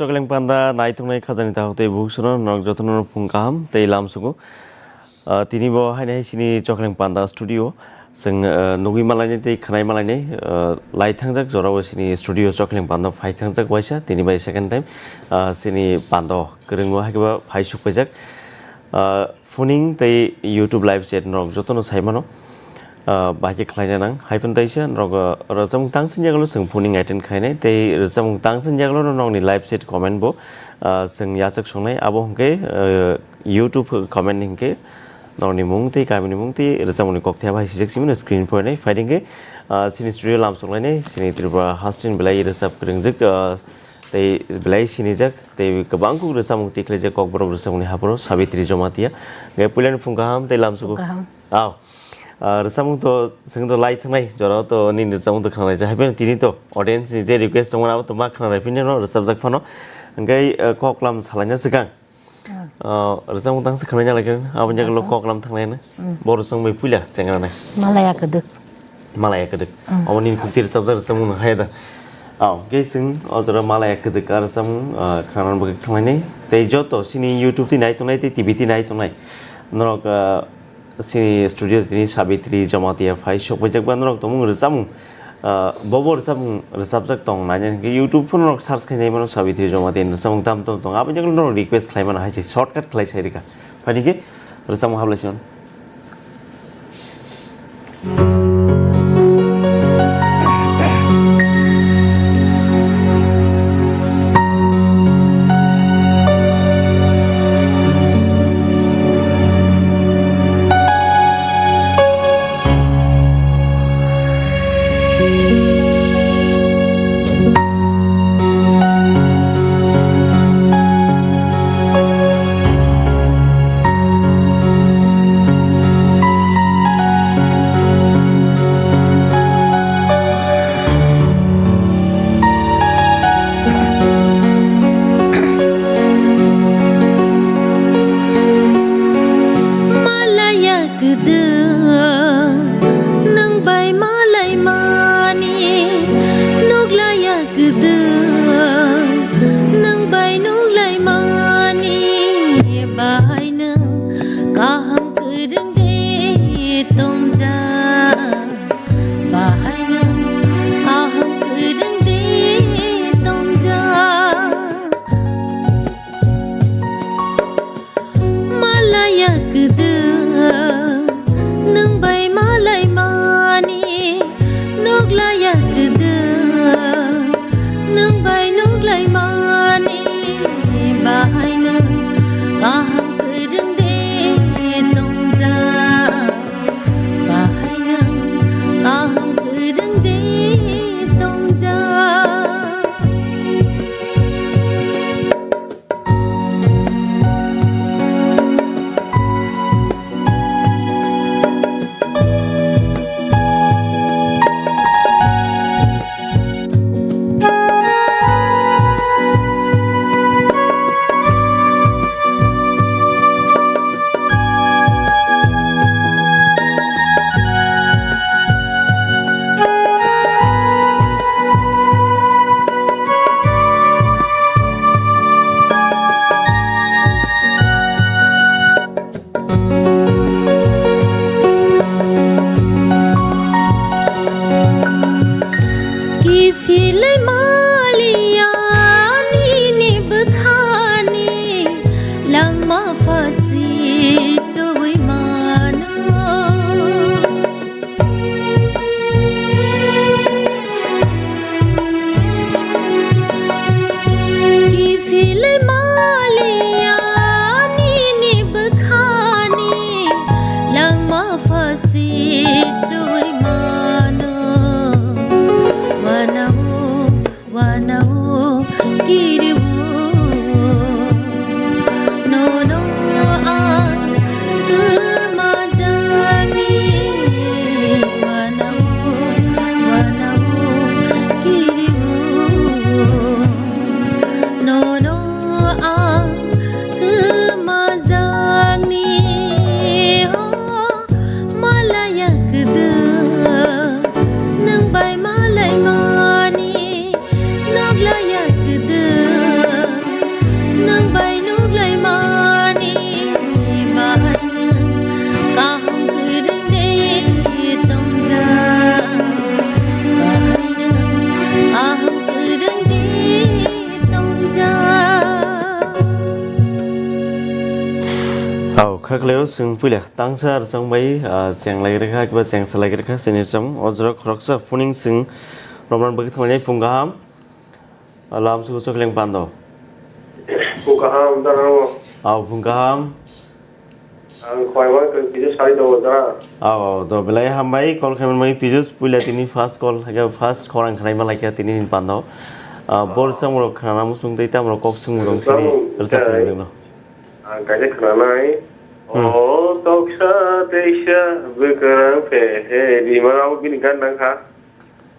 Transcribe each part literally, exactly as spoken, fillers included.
Chokleng Panda naitongnai khajani takhuk tei bukhuk soro norok jotono phung kaham tei lam sugo. Ah, tini bo haino hai chini Chokleng Panda studio. Chwng, ah, nugwi malainai tei khwnai malainai, ah, lai thangjak jorao chini studio Chokleng Panda phai thangjak waisa. Tini bai second time, ah, chini Panda kwrwngo hai khe ba phai suk paijak. Ah, phoning tei YouTube live chat norok jotono sai mano. Ah, bahai khe khlaina nang. Hai phano taisa norok, ah, rwchapmung tangsa ni yagulo chwng phoning attend khainai tei rwchapmung tangsa ni yagulo no nokni live chat comment bo, ah, chwng yachak songnai. Abo hwnkhe, ah, YouTube comment ni hwnkhe nokni mung tei kamini mung tei rwchapmungni kokthai abo hai sijak simi no screen phoinai. Phaidi hwnkhe, ah, chini studio lamsok lainai, chini Tripura hasteni belai rwchap kwrwngjak, ah, tei belai sinijak tei kwbang kuk rwchapmung tikhlaijak Kokborok rwchapmungni hapharo Sabitri Jamatia. Hwnkhe puilani phung kaham tei lamsugo. Kaham. Aw. Ah, rwchapmung to chwng to lai thangnai, jorao to nini rwchapmung to khwnalaijak. Hai phano tini to audience ni je request tongmani abo to ma khwnalai phini no rwchapjak phano. Hwnkhe, ah, koklam salaina swkang. Ah. Ah, rwchapmung tangsa khwnaina lai khe, aboni yagulo koklam thangnai no. Mm. Bo rwchapmung bai puila chengra nai. Malaya kwdwk. Malaya kwdwk. Mm. Omo nini kukti rwchapjak rwchapmung no haya da. Ah, hwnkhe chwng o jora Malaya kwdwk ah rwchapmung, ah, khwnana bagwi thanglainai. Tei joto chini YouTube twi nai tongnai tei T V twi nai tongnai. Norok, ah, chini studio tini Sabitri Jamatia phai sokpaijak ba norok tongmung rwchapmung, ah, bobo rwchapmung rwchapjak tong nai hwnkhe YouTube phano norok search khainai mano Sabitri Jamatia rwchapmung tam tam tong. Aboni yagulo norok request khlai mano hai se shortcut khlai sai rwkha. Phaidi khe rwchapmung hablai sino. Malaya kwdwng, nwng bai malai mani, nuglaya kwdwng, nwng bai nuglai mani, bahai nwng kaham kwrwng de tongjak, bahai nwng kaham kwrwng de tongjak. Malaya kwdwng, nwng bai malai mani, nuglaya kwdwng, nwng bai nuglai mani, bahai nwng kaham kwrwng de tongjak, bahai nwng kaham kwrwng de tongjak. Khakleo chwng puila tangsa rwchapmung bai, ah, cheng lai rwkha, kiba cheng salai rwkha, chini rwchapmung. O jora khoroksa phuning chwng romna bagwi thanglainai phung kaham. Ah, lam sugo chokling pando. Phung kaham, da nang o. Aw, phung kaham. Ang khwlaiman khe kisa sai tongo da. Aw, aw, do belai hambai, call khaimani bagwi Pijus, puila tini first call, haikhe first khorang khwnaima laikha tini ni pando. Ah, bo rwchapmung rok khwnana muchung tei tamo rok kok swngmung rok sini rwchapmung rwchapmung, rwchapmung rwchapmung. Ang kaisa khwnanai. Hmm. O toksa teisa bwkrang phe he rimani abo bini gan nang kha.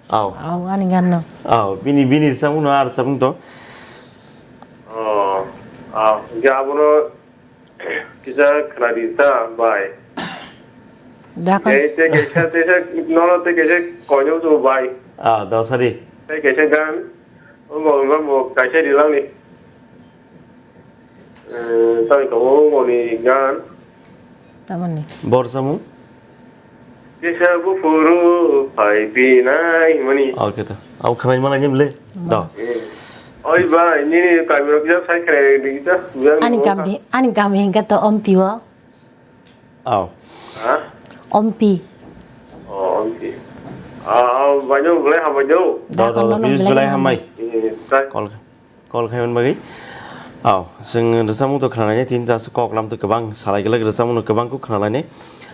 Aw. Aw, ani gan no. Aw, bini, bini rwchapmung no ar rwchapmung to. O, aw, hwnkhe abono kisa khwnadi ta bai. Dakon. Tei, tei kaisa, teisa, nono tei kaisa koino tu bai. Ah, do sadi. Tei kaisa gan, omo, omo, kaisa rilangni. Eh, tei komo moni gan. Tamoni. Bo rwchapmung? Kisa buphuru phai pinai himani. Okay to. Abo khwnai mana ni le? Do. Eh. Oi bai, nini kami rok kisa sai khwnai di ta. Ani kami, ani kami hingka to Ompi o. Aw. Ha? Ompi. Oh, Ompi. Ah, ah, banyo belai hambai do. Do, do, do, Dakon no belai belai hambai. Eh, tai. Call, call khaimani bagwi. Aw, chwng rwchapmung to khwnalainai tini ta kok lam to kwbang salai glak rwchapmung no kwbang kok khwnalainai.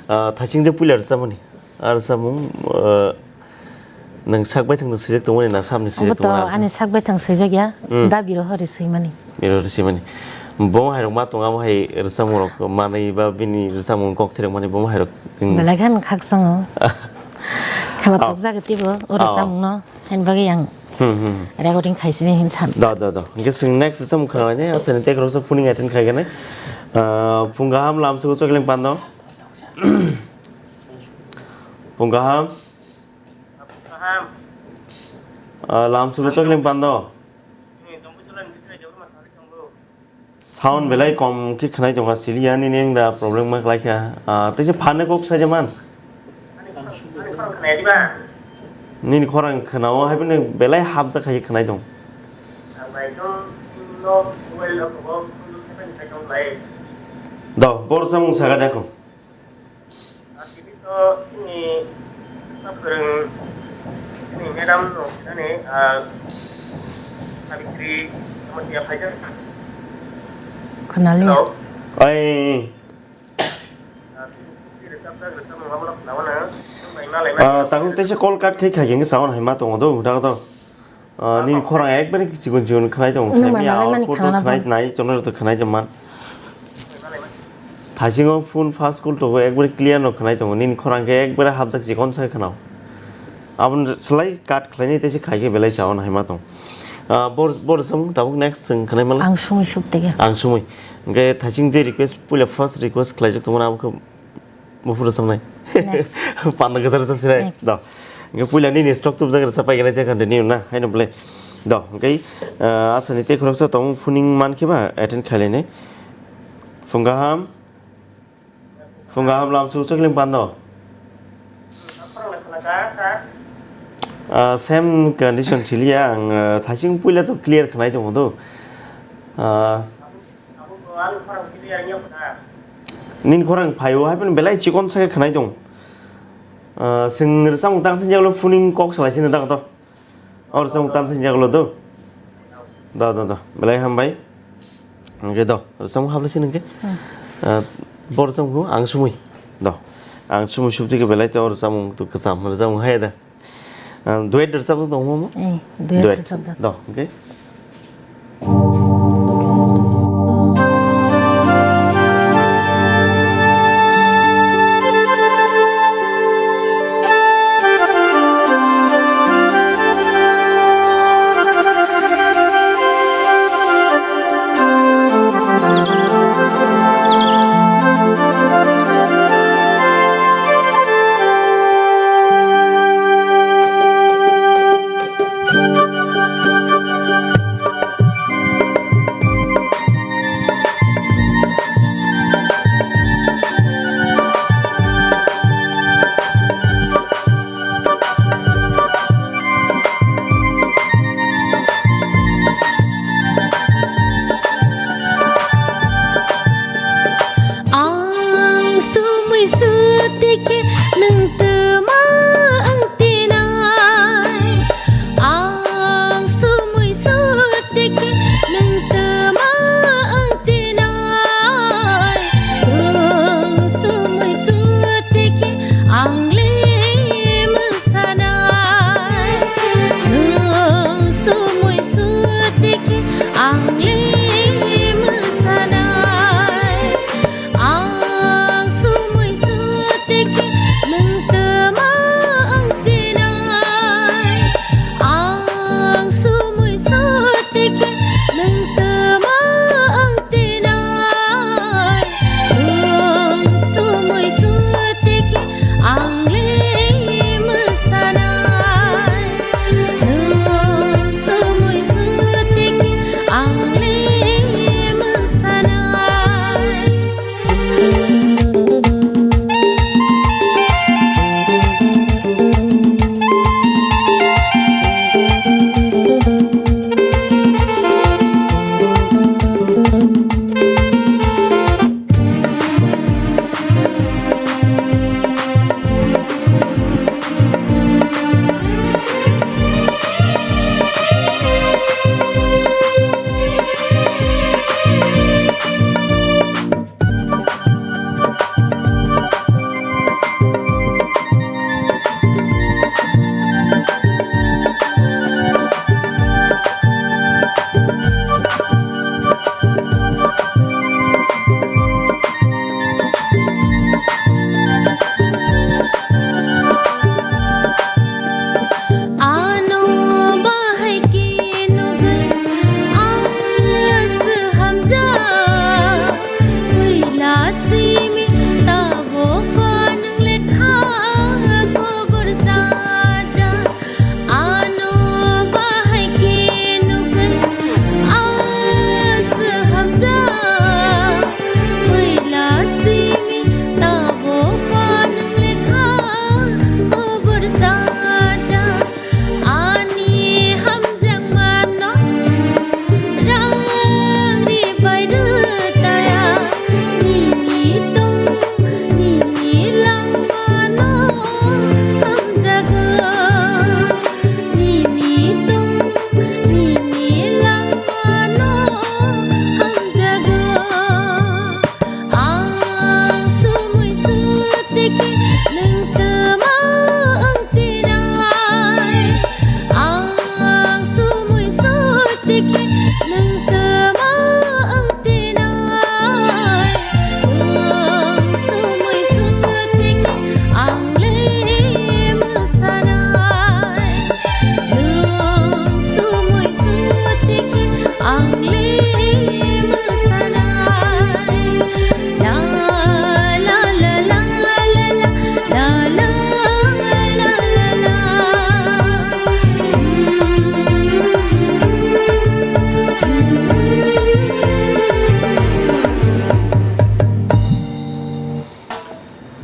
Ah, thaising je puila rwchapmani. Ah, rwchapmung, ah, Nwng sak baithang no swijak tongmani na samni swijak tongmani? Obo to ani sak baithang swijak ya. Hmm. Da biro hori swimani. Biro hori swimani. Bo hai rok ma tong amo hai rwchapmung rok manwi ba bini rwchapmung kok thwirok mani bo hai rok. Belai khan khakchang o. Khela tok jaga tibo o rwchapmung no. Hen bagwi ang recording khaisini hin san. Da, da, da. Hingke chwng next rwchapmung khwna lainai. Asani tek rok sa phuning attend khai gani. Ah, phung kaham lam sugo chokling pando. Phung kaham. Kaham. Ah, lam sugo chokling pando. Sound belai kom khe khwnai tongkha, siliya nini wng da problem ma khlai kha. Ah, tei se phan kok saja man. Nini khorang khwnao hai phano belai hapjak khai khwnai tong. Do, bor samung saga dakho. Ah, tini to chini sa phrwng, chini madam no, nani, ah, Sabitri, tamo tiya phaijak. Khwnali. Hello. Oi. Ah, tini, tini rwchapjak, rwchapmung lamano khwnamano. Nung bai malai mani. Ah, takung teisa call cut khai khai khe sawan hai ma tongo do, da do. Ah, nini khorang ekbare chikon chikon khwnai tongo. Nung Semi malai mani output khwnana khwnai phone. Nai, chonno to khwnai tongma. Thaisingo phone first call tongo, ekbare clear no khwnai tongo. Nini khorang khe ekbare hapjak chikon sa khwnao. Aboni slai cut khlainai tei se khai khe belai chao no hai ma tong. Ah, bor, bor samung tabuk next chwng khwnai mala. Ang sumui suk tege. Ang sumui. Hingke thaising je request, puila first request khlaijak tongmani abo khe Buphuru samnai. Next. Panda kwchar chap sirai. Next. Do. Hingke puila nini stock tubjak rwchap pai gana te continue na, haino play. Do. Hingke, ah, asani tei khoroksa tong phuning man khe ba attend khailai nai. Phung kaham. Phung kaham lam su chakling pando. Ah, same condition siliya ang, ah, thaising puila to clear khnai tongo do. Ah, Nini khorang phaio, hai phano belai chikon sa khe khwnai tong. Ah, chwng rwchapmung tang sini jagolo phuning kok salai sini da to. O rwchapmung tang sini jagolo do. Da, da, da. Belai hambai. Hingke do, rwchapmung hablai sini hingke. Hmm. Ah, bo rwchapmung ang sumui. Do. Ang sumui subti khe belai to o rwchapmung to kwcham rwchapmung hai da. Ah, duet rwchapjak tongmo mo? Eh, duet rwchapjak. Do, okay.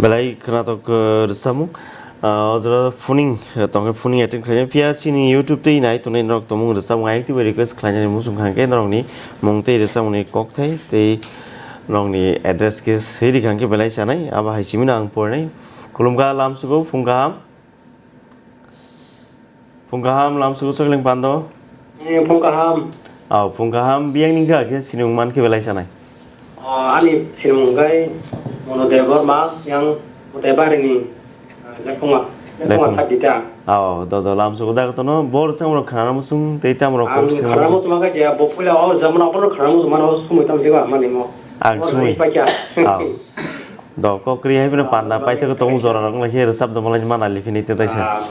Belai khwnathok, uh, rwchapmung. Uh, o jora phuning, uh, tongkhe phuning attend khlainai. Phiya chini YouTube twi nai tongnai norok tongmung rwchapmung ayang twibo request khlainani muchung kha hwnkhe norokni mung tei rwchapmungni kokthai tei norokni address khe swi rikha hwnkhe belai chanai. Abo hai simino ang porinai. Khulumkha lamsugo phung kaham. Phung kaham lamsugo chokling pando. Eh, phung kaham. Aw, phung kaham biyang ningkha khe sinimung man khe belai chanai. Oh, ani sinimung hwnkhe Mono Debbarma yang Mote Barini, eh, Lephunga, Lephunga Lephung. Sajita. Aw, do do lamsugo da kotono bor samrok khana musung tei tamrok Ang kok sinimung khana musung. Musung hwnkhe je bo puila o jamano abono khana musung mano sumui tamo jiba mani mo. Ang sumui. Paikha. Aw. Do, kok kri hai phano panda paithakgo tong jora rok lai khe rwchap do malai mana liphini te taisa. Ah,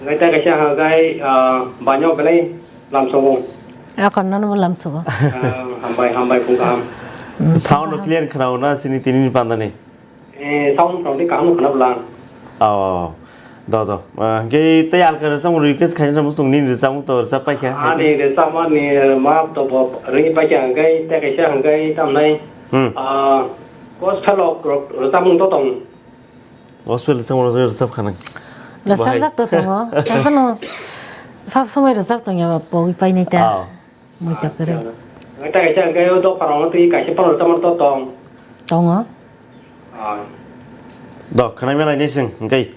ngai ta kaisa ha gai, ah, banyo belai lamsogo. Akon nono bo lamsogo. Ah, hambai, hambai phung kaham. Sound no clear khwna na sini tini ni panda ni. Eh, sound no di kaham khwna bwlang. Oh. Do do. Ah, hwnkhe tei alka rwchapmung request khaina muchung nini rwchapmung to rwchap paikha. Ani rwchapmani ma to bo ringwi paikha hwnkhe tei kaisa hwnkhe tamnai. Hmm. Ah, gospel rok rok rwchapmung to tong. Gospel rwchapmung rok rwchap khanang. Rwchapjak to tongo. Ekheno sob somoi rwchap tongya ba pogwi painai ta. Ah. Mui to kwrwi. Ngai ta kaisa hwnkhe o dopha rok twi kaisa phano rwchapmung to tong. Tongo. Ah. Do, khwnai belai ni sing, hwnkhe.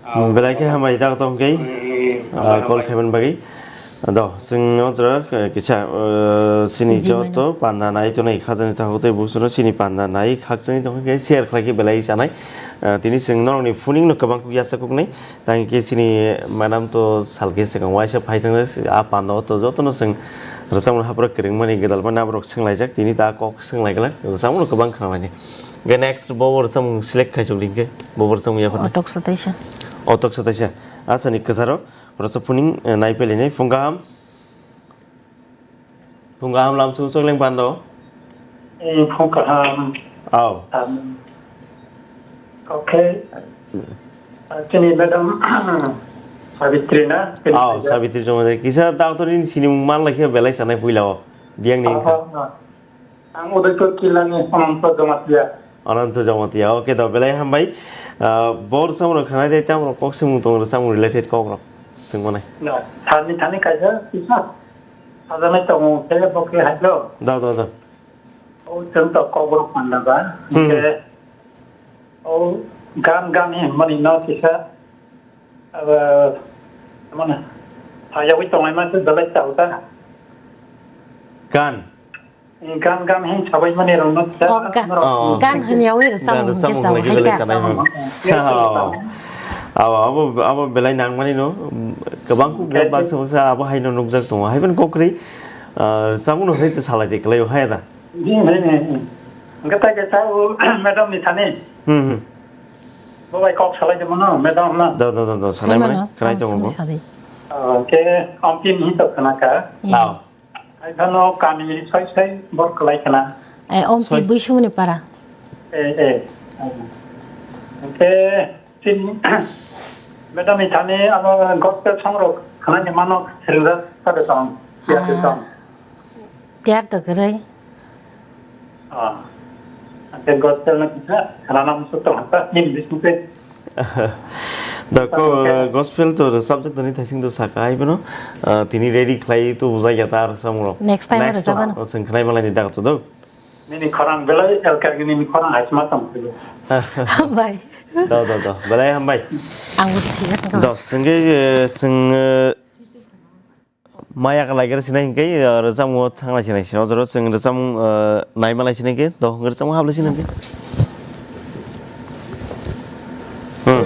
Ah. Belai khe hambai da tong khe. Hmm, hmm, hmm. Ah, hambai, call hambai. Khaimani bagwi. Do, sing o jora, eh, kisa, eh, sini joto panda nai tonai khajani takhuk tei busuno sini panda nai khakchangni tongkhe share khlai khe belai chanai. Eh, tini sing norokni phuning no kwbang kuk yasa kuknai. Tang khe sini madam to salkhe swkang waisa phai thangna si-, a panda o to jotono sing rwchapmung hapra kwrwngmani gwdalmani aborok swnglaijak, tini ta kok swnglaigwlak, rwchapmung kwbang khwnalaini. Hwnkhe next bo bo rwchapmung select khaisok di hwnkhe, bo bo rwchapmung yapharnai. Otok sataisa. Otok sataisa. Asani kwcharo, rwchap phuning, eh, naiphailainai, phung kaham. Phung kaham lamsung chokling pando. Eh, phung kaham. Aw. Tam. Okay. Ah, chini madam, Savitri na? Chini Aw, madam. Savitri Jamatia. Kisa doctor ni sinimung man lai khe belai sanai puila o. Biyang ni Ah, wngkha. Ah, ah. Ang Udaipur Killa ni Ananto Jamatia. Ananto Jamatia. Okay, do belai hambai. Ah, bor samung khana de tam kok sung tong samung related kok rok. Sung mane. Na, thani thani kaisa kisa. Sajanai tongo, khe bo khe hai lo. Da, da, da. O chwng to Kokborok panda ba. Hmm. Khe o gan gan hi mani no kisa, abo, mane, hayagwi tonglai ma se belai chao ta. Gan. Gan gan hi sabai mani rong no kisa. O ga-, norok. Oh. Gan hwnyawi rwchapmung Gan hwnkhe rwchapmung chao hwnkhe hai belai ta. Chanai mano. Oh. Abo, abo, abo belai nangmani no, kwbang kuk Belai baksa baksa abo haino nukjak tongo. Haiphano kokrwi, ah, rwchapmung no hai to salai de kwlai o hai da. Hmm, hmm, hmm, hmm. Hwnkhe tai kaisa o madam ni thani. Hmm, hmm. Bo bai kok salai de mano, madam na. Do, do, do, do, salai mano, Saimano, khwnai tongo bo. Sadi. Ah, hwnkhe amphi ni to khna kha. Eh. Lao. Haiphano kami ni soi soi bor kwlai khna. Eh, amphi Soi- Buisumuni para. Eh, eh. Hwnkhe Tin, madam ni thani abo gospel song rok khwnani mano, seleng jak sade tong, tiyar de tong. Ah, tiyar to kwrwi. Ah, ante gospel no kisa khwnana muchuk tong hata, tin bising te. Da ko, Tamo khe gospel to subject to ni thaising to saka ai bono, ah, tini ready khlai to bujai ya ta ar samung rok. Next time Next rwjabano. To, o seng khlai malai ni da to do. Nini khorang belai L K G nini khorang hai sima tong philo. Hambai. Do, do, do. Belai hambai. Ang bo siya tong. Do, sengke, eh, seng, eh, maya ka lagir sinai hingke, eh, rwchapmung thang lai sinai se. Ojoro seng rwchapmung, eh, naima lai sinai hingke. Do, rwchapmung hap lai sinai hingke. Hmm.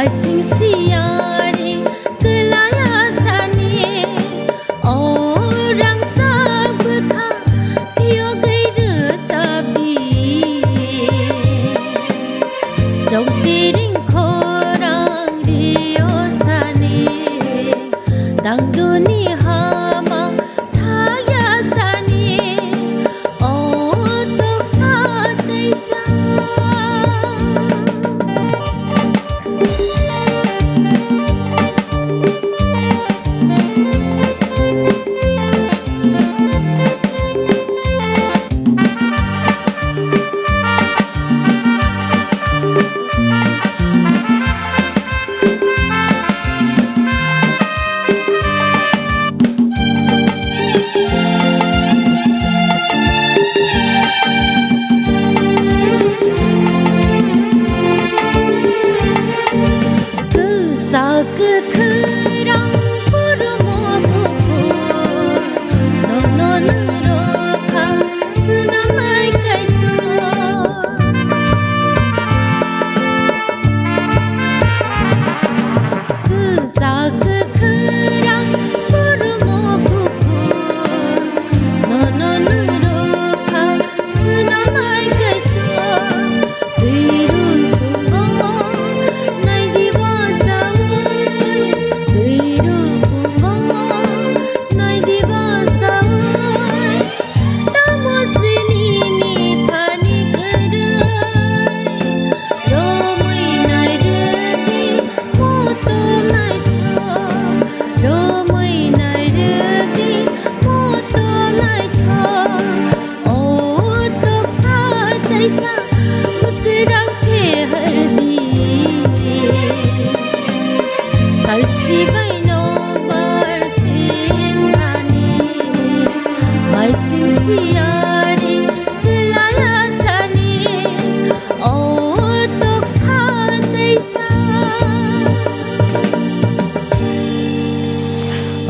Sing siari kwlaya sani, o rangsa bwkha phiyogwi rwchapdi. Chongpiring khorang rio sani, tangduni hama thaya sani, o toksa teisa. Kwsa kwkhwrang kurmo kuphur, nono nwng rwkha swnamnai Kaitor. Kwsa kwkhwrang kurmo kuphur, nono nwng rwkha swnamnai Kaitor. Twi rwkhumo naidi bwsaui, twi rwkhumo naidi bwsaui. Tamo sini ni thani kwrwi, romwi nairwdi motom naithok, romwi nairwdi motom naithok. O toksa teisa bwkrang pherdi. Salsi bai no bar sin sani, bai sin siari kwlaya sani. O toksa teisa.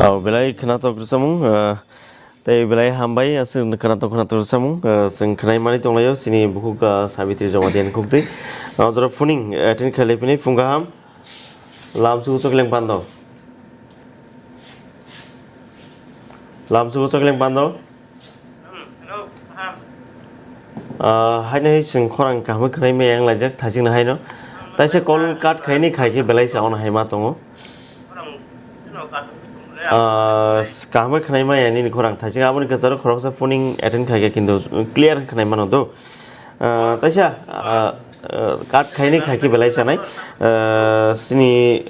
Au, belai khwnathok rwchapmung, ah, Tei belai hambai, aswk khwnathok khwnathok samung, ah, chwng khwnai mani tonglaio, chini bukhuk, ah, Sabitri Jamatia ni khuktwi. Ah, jora phuning, ah, attend khailai phini phung kaham. Lamsugo chokleng pando. Lamsugo chokleng pando. Ah, haino hai chwng khorang kaham khwnai maya wng laijak, thachikna haino. Taisa call cut khaini khai khe belai sa ono hai ma tongo. Ah, s-, kaham khe khwnai maya nini khorang thaching, aboni kwcharo khoroksa phoning attend khai khe kintu clear khe khwnai mano do. Ah, taisa, ah, ah, cut khaini khai khe belai sanai. Ah, sini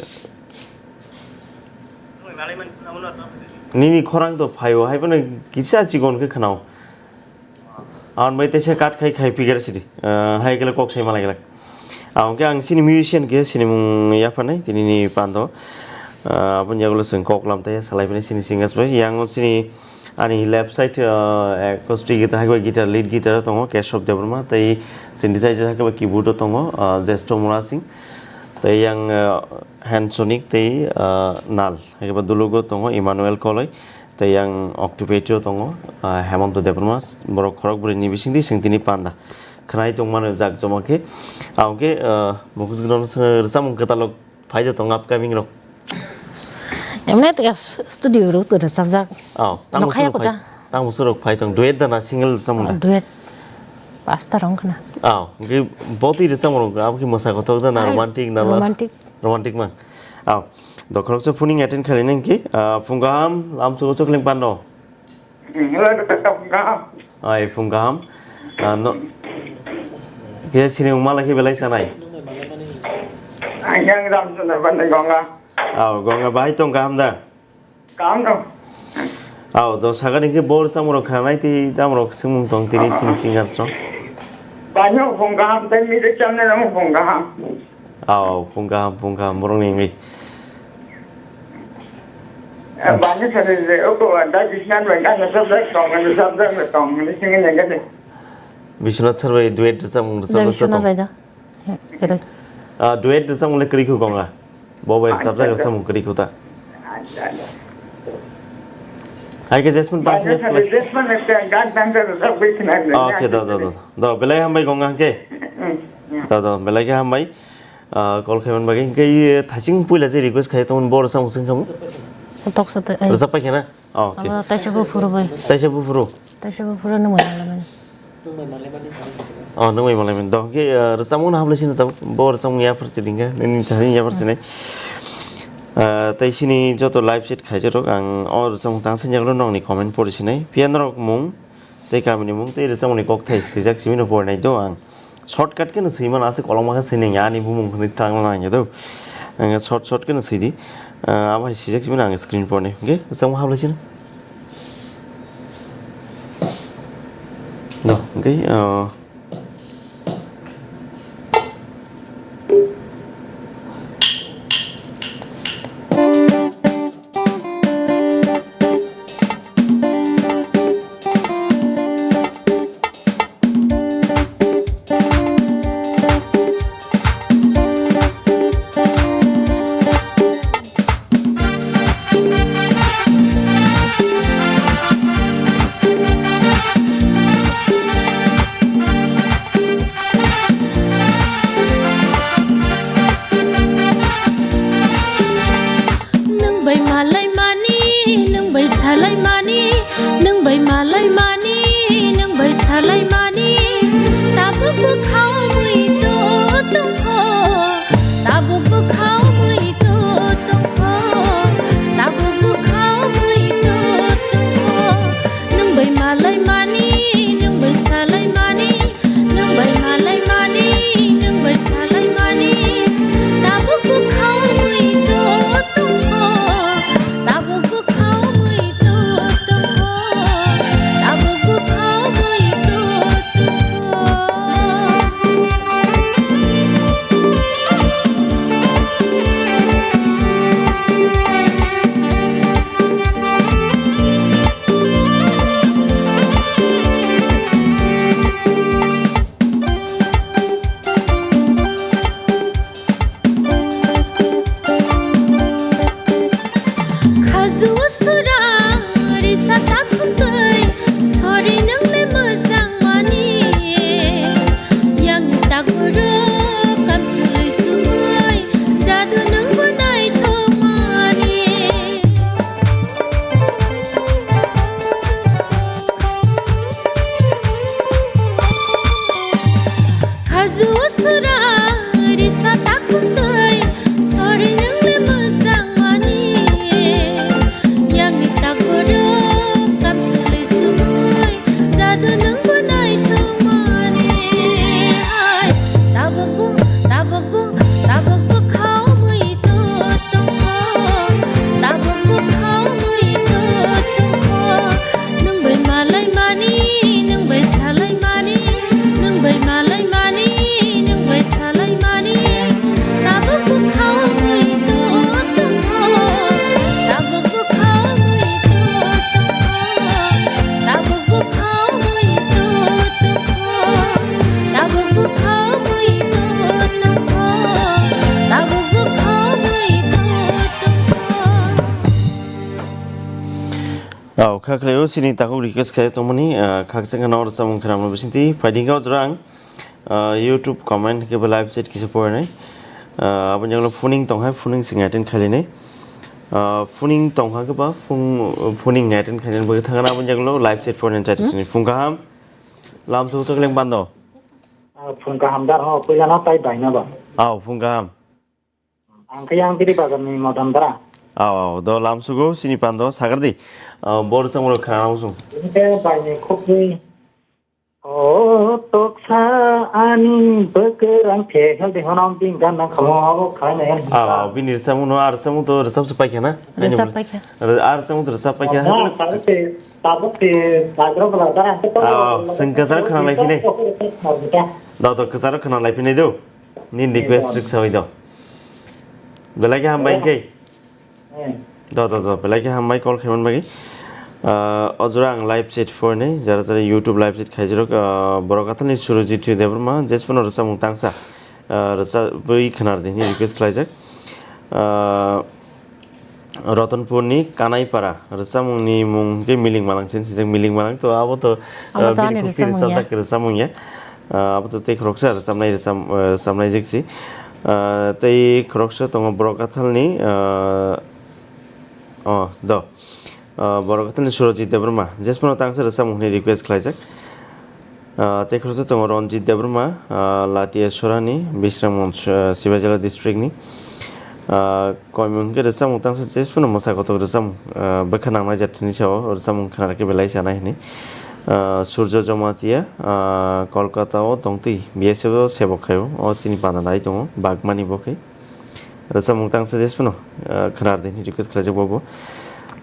nini khorang to phaio, hai phano kisa chikon khe khwnao. Ang bai teisa cut khai khai figure sidi. Ah, hai kele kok sai malai gelak. Ah, hwnkhe ang sini musician khe sini mung yaphanai, tini ni pando. Ah, aboni yagulo chwng kok lam taiya, salai phani sini singers bai. Yang o sini ani left side, ah, acoustic guitar, hai bai guitar, lead guitar o tongo Keshob Debbarma, tei synthesizer hai bai keyboard o tongo, ah, Jesto Murasing. Tei yang, ah, hand sonic tei, ah, nal, hai bai dulugo tongo Emmanuel Koloi. Tei yang Octopetio tongo, ah, Hemonto Debbarma, borok khorok bwrwi ni bisingtwi chwng tini panda khwnai tongmani jak joma khe. Ang khe, ah, Mukhus Guna rwchapmung kwtal rok phai de tongo upcoming rok. Emne to ya s-, studio rok to rwchapjak. Aw, tang Nokhaya bwswk rok phai, kota. Tang bwswk rok phai tong, duet da na single rwchapmung da? Duet. Pasta rong khna. Aw, hwnkhe botwi rwchapmung rok, abo khe mwsa kothok da na Ai, romantic na la? Romantic. Romantic man. Aw, dokhoroksa phoning attend khailai nang khe, ah, phung kaham, lamsugo chokleng pando. Hello, phung kaham. Ai, phung kaham. Ah, no. Khe sini mala khe belai sanai. Ang yang Ramchandra Pandey Gonga. Aw, Gonga bahai tong kaham da? Kaham no. Aw, do sagani khe bor chamung rok khanai tei chamung rok swngmung tong tini sini singers rok. Banyo phung kaham tei music channel rok phung kaham. Aw, phung kaham, phung kaham, borok ni wngwi. Eh, bani sari je, oko, da Biswanath bai, da Biswanath bai tong, Biswanath bai tong, ni sini nengke de. Biswanath sir bai duet rwchapmung rwchap Da rwchap Biswanath tong. Bai da. He, kere. Ah, duet rwchapmung le kwrwi khu Gonga. Bo bai Acha, rwchapjak acha. Rwchapmung kwrwi khu ta. Acha, acha. Hai khe Jasmine Bani Pansi sari, plus. Jasmine ekta gan dan dan rwchap bai khna. Okay, da, da, da. Da, belai hambai Gonga hwnkhe. Hmm, hmm. Da, da, belai khe hambai. Ah, call khaiman bagwi. Hwnkhe, eh, thaising puila je request khai tongmani bo rwchapmung swng khamu? Toksa tei, ai. Rwchap paikha na? Oh, okay. Abo taisa buphuru bai. Taisa buphuru? Taisa buphuru nung bai malaimani. Oh, nung bai malaimani. Do, hwnkhe, eh, rwchapmung no hablai sino tabuk. Bo rwchapmung yapharsi ringkha. Nini thani yapharsi nai. Ah, tei sini joto live chat khaijarok ang o rwchapmung tang sani jagalo nokni comment pori sinai. Phiya norok mung tei kamini mung tei rwchapmungni kokthai swijak simi no pori nai do ang. Shortcut khe no swi mano, aswk kolokma khe swi nang ya, ani bumung hwnwi tang nang ya do. Ang short short khe no swi di. Ah, abo hai swijak simi ang screen pore. Okay, rwchapmung hablai sino. Do, okay, ah, Nwng bai malai mani, nwng bai salai mani, nwng bai malai mani, nwng bai salai mani. Tabuk bwkha o mui to tongkho, tabuk bwkha o mui to tongkho, tabuk bwkha o mui to tongkho. Nwng bai malai mani, nwng bai salai mani, nwng bai malai mani, nwng bai salai mani. Tabuk bwkha o mui to tongkho, tabuk bwkha o mui to tongkho, tabuk bwkha o mui to tongkho. Khajua sura risa takhuk twi sori nwng le mwchang mani. Yang ni takboro kamchwlwi sumui jadu nwng bo naithok mani. Khajua sura risa takhuk twi sori nwng le mwchang mani. Yang ni takboro kamchwlwi sumui jadu nwng bo naithok mani. Hai, tabuk bo, tabuk bo, tabuk bo khaumui to tongkho, tabuk bo khaumui to tongkho. Nwng bai malai mani, nwng bai salai mani, nwng bai malai mani, nwng bai salai mani. Tabuk bo khaumui to tongkho, tabuk bo khaumui to tongkho, tabuk bo khaumui to tongkho, tabuk bo khaumui to tongkho, tabuk bo khaumui to tongkho. Au, kha khlai o, sini takhuk request khlai tongmani, ah, khakchangma no rwchapmung khwnamno bisingtwi phaidi kha o jora ang, ah, YouTube comment khe bo live chat kisa porinai. Ah, aboni jagolo phoning tongkha, phoning sing attend khalinai. Ah, phoning tongkha khe ba phone, phoning attend khalinai bo thangna aboni jagolo live chat porinai chat sini. Phung kaham, lamsok chakleng bando. Ah, phung kaham dar ho, puila no tai baina ba. Au, phung kaham. Ang khe yang biri bazar ni modam dara. Au, au, do lamsugo, sini pando, sagar di. Ah, bor chang bor khana usung. Ini khe bai ni khukui. O toksa ani bekerang khe hel de honam ding gan nang khamo abo khalai na yan. Au, au, bini rwchapmung no, ar rwchapmung to rwchap se paikha na? Rwchap paikha. Ar rwchapmung to rwchap paikha. Na, tabuk te, tabuk te, bagro bala dara. Au, au, sing kasar khana lai phine. Do, do, kasar khana lai phine do. Nini request rwksawi do. Belai khe hambai khe. Do, do, do, belai khe hambai call khaiman bagwi. Ah, o jora ang live chat porinai, jara jara YouTube live chat khaijak rok, ah, borok athalni Surojit Debbarma, jesphano rwchapmung tangsa, ah, rwchabwi khwnar di hwnwi request khlaijak. Ah, Ratanpurni Kanaipara rwchapmungni mung hwnkhe Miling Malang se swijak, Miling Malang to abo to, abo to ah, ani bini khukti rwchapmung ya. Rwchapjak rwchapmung ya. Ah, abo to tei khoroksa rwchapnai rwchap-, ah, rwchapnai jek si. Ah, tei khoroksa tongo Borok Kathalni, ah, oh, do. Ah, Borok Kathalni Surojit Debbarma, jesphano tangsa rwchapmung hwnwi request khlaijak. Ah, tei khoroksa tongo Ranjit Debbarma, ah, Latia Sorani, Bisramganj, ah, Sivaijala district ni. Ah, koimung khe rwchapmung tangsa jesphano mwsa kotok rwchapmung, ah, bwkha nangnai jat sini sao rwchapmung khna rwkhe belai sanai hwnwi. Ah, Surjo Jamatia, ah, Kolkata o tongtwi B S F o sebok khaio, o chini panda nai tongo, Bagmani bo khe. Rwchapmung tangsa jesphano, ah, khna rwdi hwnwi request khlaijak bobo.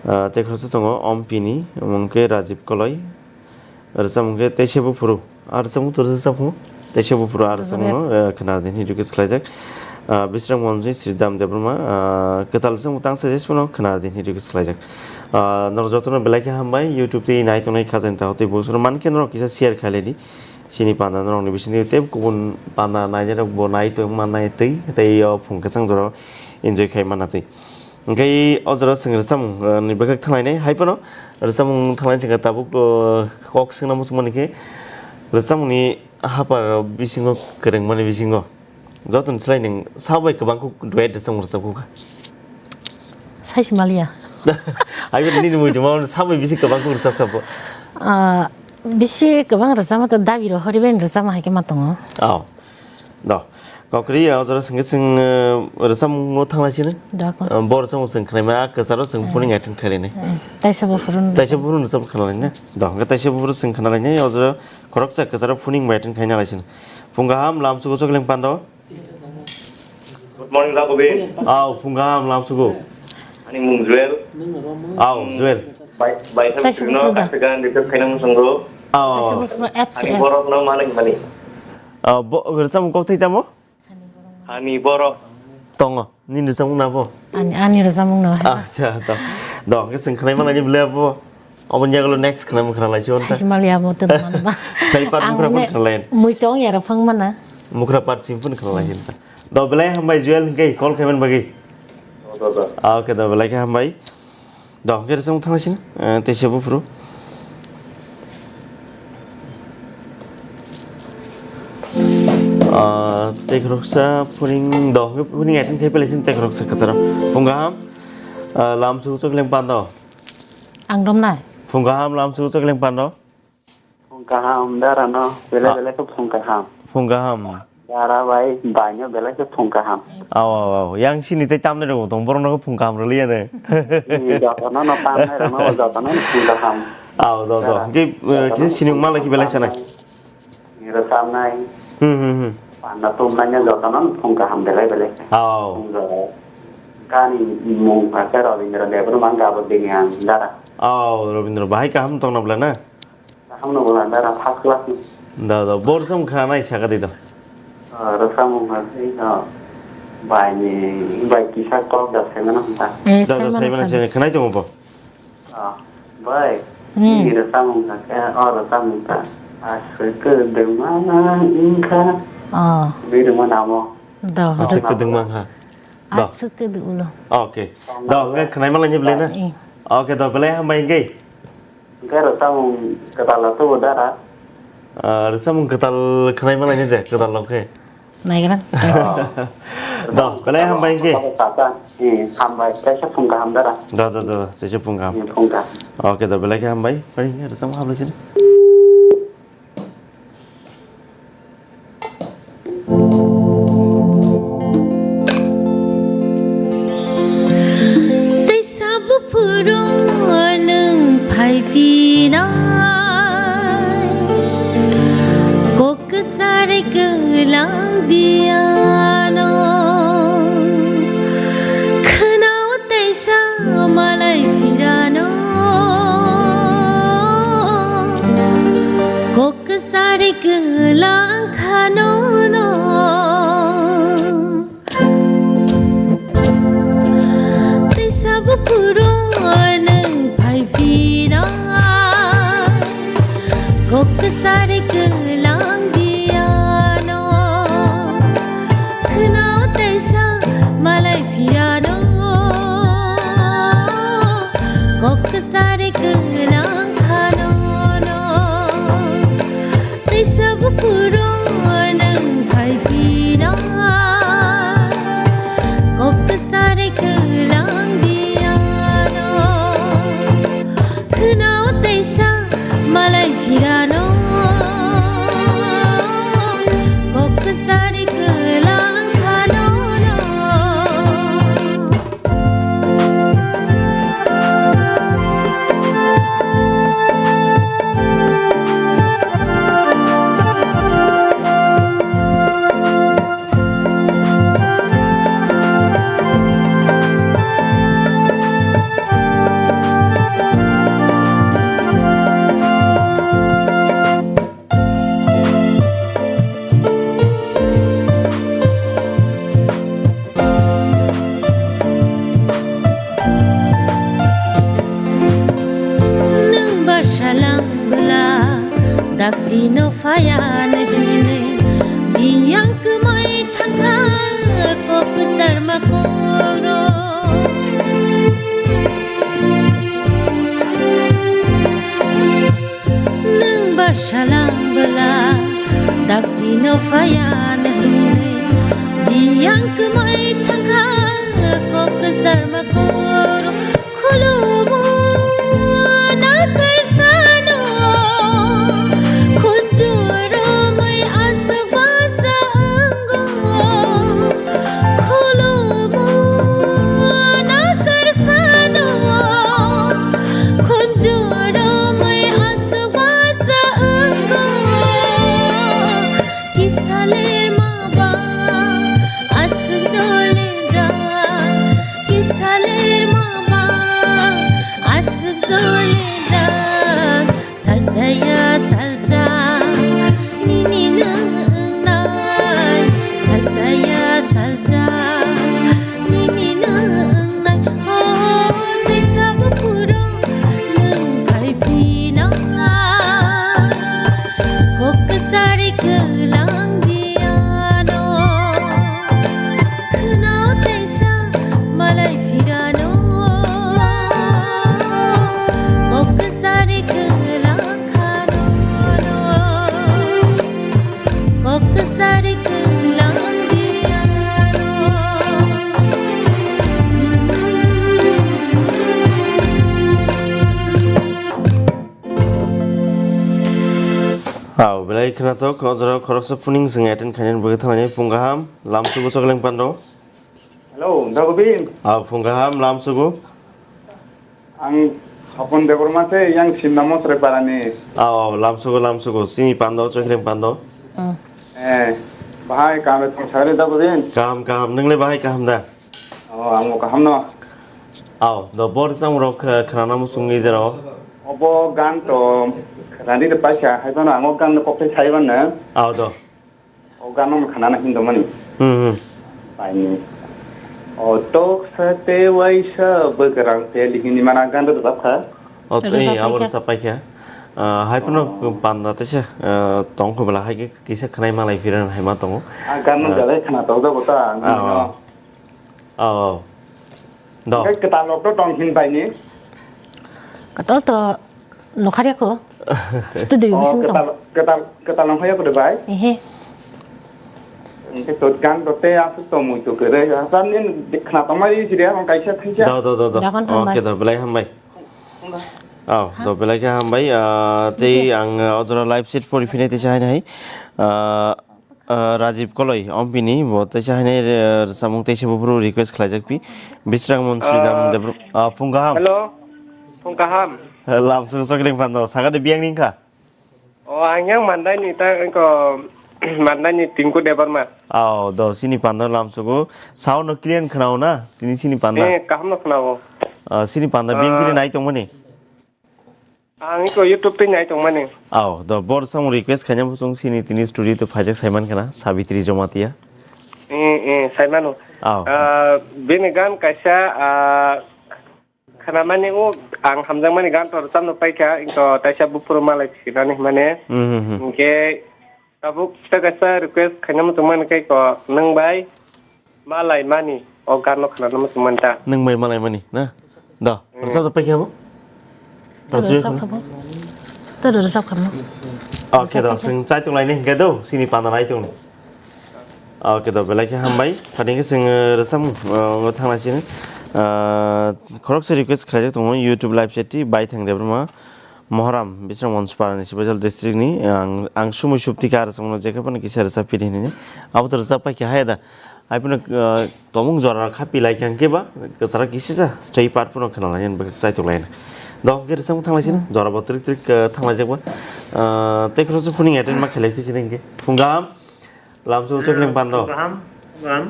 Ah, tei khoroksa tongo Ompini, omo khe Rajiv Koloi. Rwchapmung khe Teisa Buphuru. Ah, rwchapmung to rwchapmung. Teisa Buphuru, ah, rwchapmung no, ah, khna rwdi hwnwi request khlaijak. Ah, Bisramganj ni Sridham Debbarma, ah, kwtal rwchapmung tangsa jesphano khna rwdi hwnwi request khlaijak. Ah, norok jotono belai khe hambai, YouTube tei nai tongnai khajani takhuk tei bo soro mankhe norok kisa share khailai di. Chini panda norokni bisingtwi tei kubun panda nainai rok bo nai tong mannai twi, tei o phung kwchang jora enjoy khai manna twi. Hwnkhe o jora chwng rwchapmung, uh, ni bwkhak thanglainai, hai phano rwchapmung thanglaini chwngkha tabuk, uh, kok swngna muchungmani khe rwchapmungni hapar bisingo kwrwngmani bisingo. Joto ni slai nwng sa bai kwbang kuk duet rwchapmung rwchapkha. Sai se maliya. Ai bo nini muitu ma sa bai bisi kwbang kuk rwchapkha bo. Ah, bisi kwbang rwchapma to dabi rok hori bai rwchapma hai khe ma tongo. Oh. Do. Kokri o jora singke sing, eh, rwchapmungo thanglai sini. Do ko. Eh, bo rwchapmung sing khnai ma kwcharo sing phuning attend khailai nai. Taisa bo phurun. Taisa bo phurun rwchap khnalai nai. Do. Hwnkhe taisa bo phurun sing khnalai nai. O jora khoroksa kwcharo phuning bai attend khaina lai sini. Phung kaham lamsugo chokling pando. Good morning, Raghubir. Aw, phung kaham lamsugo. Ani mung Joel. Aw, Joel. Bai, bai, Taisa sino, buphuru da. Asa gan dikit khaina muchungo. Aw, aw, Taisa aw. Buphuru apps Ani ya. Borok no malik mani. Aw, bo, rwchapmung kok thai tamo? Ani borok. Tongo, nini rwchapmung na bo? Ani, ani rwchapmung no. Acha, to. Do, hwnkhe chwng khnai manani bwle bo. Oboni yagulo next khna mukra lai chon ta. Saisi mali abo to man ba. Sai pat Ang mukra ne pun khna lai. Mui tong yara phang mana. Mukra pat sim pun khna lai ta. Do belai hambai Joel hingke call khaiman bagi. Do, do, do. Ah, okay, do belai khe hambai. Do hingke rwchapmung thang sin, eh, tei se buphuru. Ah, tei khoroksa phuring do hingke phuring attend khai pele sin tei khoroksa kwcharo. Phung kaham, ah, lamsugo chokling pando. Ang romnai. Phung kaham lamsugo chokling pando. Phung kaham dara no, belai Ah. Belai khe phung kaham. Phung kaham. Dara bai, bai no belai khe phung kaham. Aw, aw, aw. Yang sini tei tamni rok tong, borok no phung kaham rwliya ne. Ni joto no, no tamnai rok no, joto no phung kaham. Aw, do, do. Dara. Hingke, eh, Joto no kisi sini phung malai kaham khe belai sanai. Ni rwchapnai. Hmm, hmm, hmm. Panda tumnai no joto no phung kaham belai belai khe. Aw. Phung jora. Kani mung pha khe Rabindra Debbarma ang gabo dini ang dara. Aw, Rabindra bahai kaham tong na bwla na? Kaham no bwla dara first class ni. Da, da, bo rwchapmung khna nai saka di do. Ah, rwchapmung kha sei, ah, bai ni, bai kisa kok da sai mano hwnta. Eh, Da, da, sai mano, sai mano, sai sai mano. Khnai tongo bo. Ah, bai. Hmm. Ni rwchapmung kha khe, oh, rwchapmung kha. Aswk kwdwma wngkha. Oh. Bini rwma namo. Do, Aswk do. Kwdwma wngkha. Do. Aswk kwdwma ulo. Okay. Do, hwnkhe khnai malai ni bwle na? Eh. Okay, do, belai hambai hingke. Hwnkhe rwchapmung kwtal rok tubu dara? Ah, rwchapmung kwtal khwnai manai de, kwtal rok khe. Naigra. Do, belai hambai hwnkhe. Hambai, teisa phung kaham dara. Do, do, do, do, teisa phung kaham. Hmm, phung kaham. Okay, do, belai khe hambai. Phai, rwchapmung hambai sini. Teisa buphuru nwng phai phinai, kok kwchari kwlang di ano. Khwnao teisa malai phirano, kok kwchari kwlang khano no. Teisa buphuru nwng phai phinai, kok kwchari kwlang di ano. kwlang khano no. Nwng bwsa lang bwla, dakti no phaya nai hwnwi, biyang kwmai thangkha kok kwchar ma koro. Nwng bwsa lang bwla, dakti no phaya nai hwnwi, biyang kwmai thangkha kok kwchar ma koro. Khulumu na kwrsano, khunju romwi aswk basa wngo. Khulumu na kwrsano, khunju romwi aswk basa wngo. Kisaler ma ba aswk jole ja, kisaler ma ba aswk jole ja. Saljaya salja, nini nang wngnai. Saljaya salja, nini nang wngnai. O teisa buphuru nwng phai phinang. Kok kwchari kwlang diano. Khwnao teisa malai phirano, kok kwchari kwlang khano, kok kwchari kwlang diano. Au, belai khwnathok, o jora khoroksa phuning chwng attend khainani bagwi thanglainai. Phung kaham, lamsugo Chokling Pando. Hello, Dagobin. Au, phung kaham, lamsugo. Ang Hapon Debbarma se, yang Simna Mosrai Parani. Au, au, lamsugo, lamsugo, chini Pando, Chokling Pando. Mm. Eh, bahai kaham tong sagri Dagobin. Kaham, kaham, nwngle bahai kaham da? Oh, ang bo kaham no. Au, do bor sang rok kha-, khana muchungwi jero. Obo gan to khana di paisa, hai bono ang o gan no kokthai sai ban na. Au do. O gan no khana na hindo mani. Hmm, hmm. Paini. O tok sa te waisa bwkrang te lihini mana gan do rap kha. O tei Rwchap abo paikha. Rwchap paikha. Ah, hai phano Oh. Panda tesa, ah, tong khobla hai khe kisa khnai malai phiran hai ma tongo. A gan no Ah. Jalai khana to jago ta. Ah, no. Oh, oh. Do. Hingke kwtal rok to tong hin bai ni? Kwtal to nokharya kho. Studio Oh, bising tong. Kwtal, kwtal, kwtal nokharya kho de bai? Ehe. Hingke to gan to te asuk to mui to kere. Asam nin khna tongmari siri ang kaisa thaisa. Do, do, do, do. Dakon hambai. Okay, do, belai hambai. Oh, do, belai khe hambai. Ah, tei Nje. Ang, ah, ojora live set pori phine tei chahai nai. Ah, Ah, Rajiv Koloi, Ompini, bo teisa hainai, eh, rwchapmung teisa buphuru request khlaijak pi. Bisrang Mon Sridham Ah, Debr-, ah, phung kaham. Hello, phung kaham. Eh, lam sung sokring pando, saga de biyang ning kha? Oh, ang yang Mandai ni ta, ko, Mandai ni Tinku Debbarma. Ao, do, sini pando lam sugo. Sound no clear khnao na? Tini sini panda. Eh, kaham no khnao. Ah, sini panda biyang Ah. Kiri nai tongmani? Ang iko YouTube twi nai tongmani. Ao, do bor song request khaina bo chwng sini tini studio to phaijak saiman khana, Sabitri Jamatia. Eh, eh, saimano. Ao. Ah, bini gan kaisa, ah, khanamani o ang hamjakmani gan to rwchapno paikha, iko taisa buphuru malai sinani hwnmani. Hmm, hmm, hmm. Hinkhe tabuk ta kaisa request khaina muchungmani khe iko nwng bai. Malai mani, o gan no khna no muchung manta. Nwng bai malai mani, na? Da, hmm. Rwchap da paikha bo? Rwchap kha bo. Ta rwchap kha bo. Okay, da, sing chai tung lai ni, ga do, sini panda nai tung. Okay, da, belai khe hambai. Phani khe sing, eh, rwchap, eh, ngo thang lai sini. Eh, khorok se request khlai tongo, YouTube live chat ti, bai thang de bruma. Mohoram, Bisramganj para ni Sibajal district ni, ang, ang sumui supti ka rwchapmano jekhe phano kisa rwchap phidi hinwi. Abo to rwchap paikha hai da. Hai phano, ah, tomung jora kha pilai kha hwnkhe ba, kwcharo kisa sa stay part phano khna lai, ang chaitok lai. Do, hwnkhe rwchapmung thanglai sino, jora bo trik trik, ah, thanglaijak ba. Ah, tei khoroksa phuning attend ma khlai phi sini hwnkhe. Phung kaham, lamsung chakling pando. Kaham, kaham.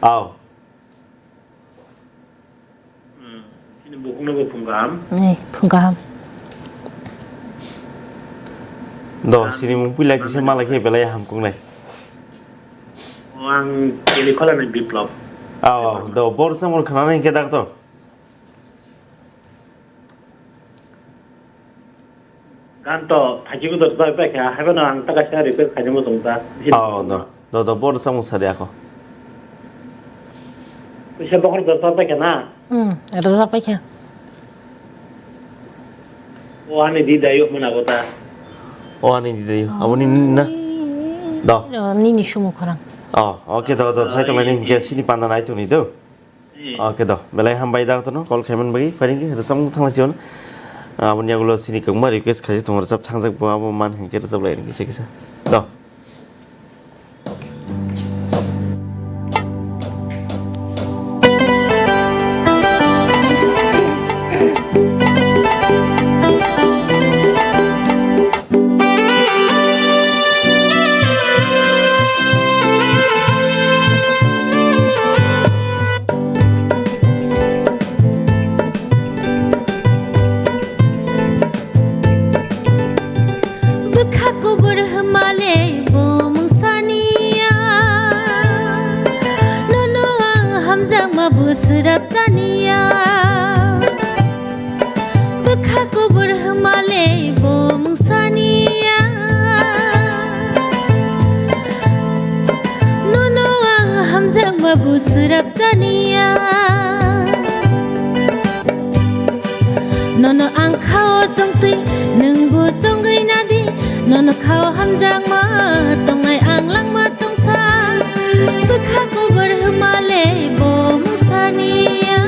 Aw. Hmm, chini bukhukno bo phung kaham. Ni, phung kaham. Do, sini mung puila kisa mala khe belai ham kungnai. O, ang Kelikhola ni Biplop. Aw, aw, do, bor samur khana nai khe dak to. Gan to phaiki ko dor bai bai kha, haiba no ang ta kaisa request khaijamo tong ta. Oh, do, do, do, bor samung sari ako. Bisa bokhor dor bai kha na? Hmm, rwchap bai kha. O ani di dayo mona bota. O ani di dayo, abo ni na? Do. Oh, nini sumu khorang. Oh, okay, do, do, sai tong ni hingke sini panda nai tong ni do. Hmm. Okay, do. Belai hambai da tono, call khaiman bagwi, pharing khe rwchapmung thangna sion. Aboni yagulo sini kwbangma request khaijak tongo, rwchap thangjak bo, abo man hinkhe rwchap lai kisa kisa. Do. Bwkha kubur hwmale bo mungsaniya, nono ang hamjakma bo swrapjaniya. Bwkha kubur hwmale bo mungsaniya, nono ang hamjakma bo swrapjaniya. Nono ang khao chongtwi, nwngbo chongwi nadi. Nono khao hamjakma tongnai ang langma tongsa. Bwkha kubur hwmale bo mungsaniya.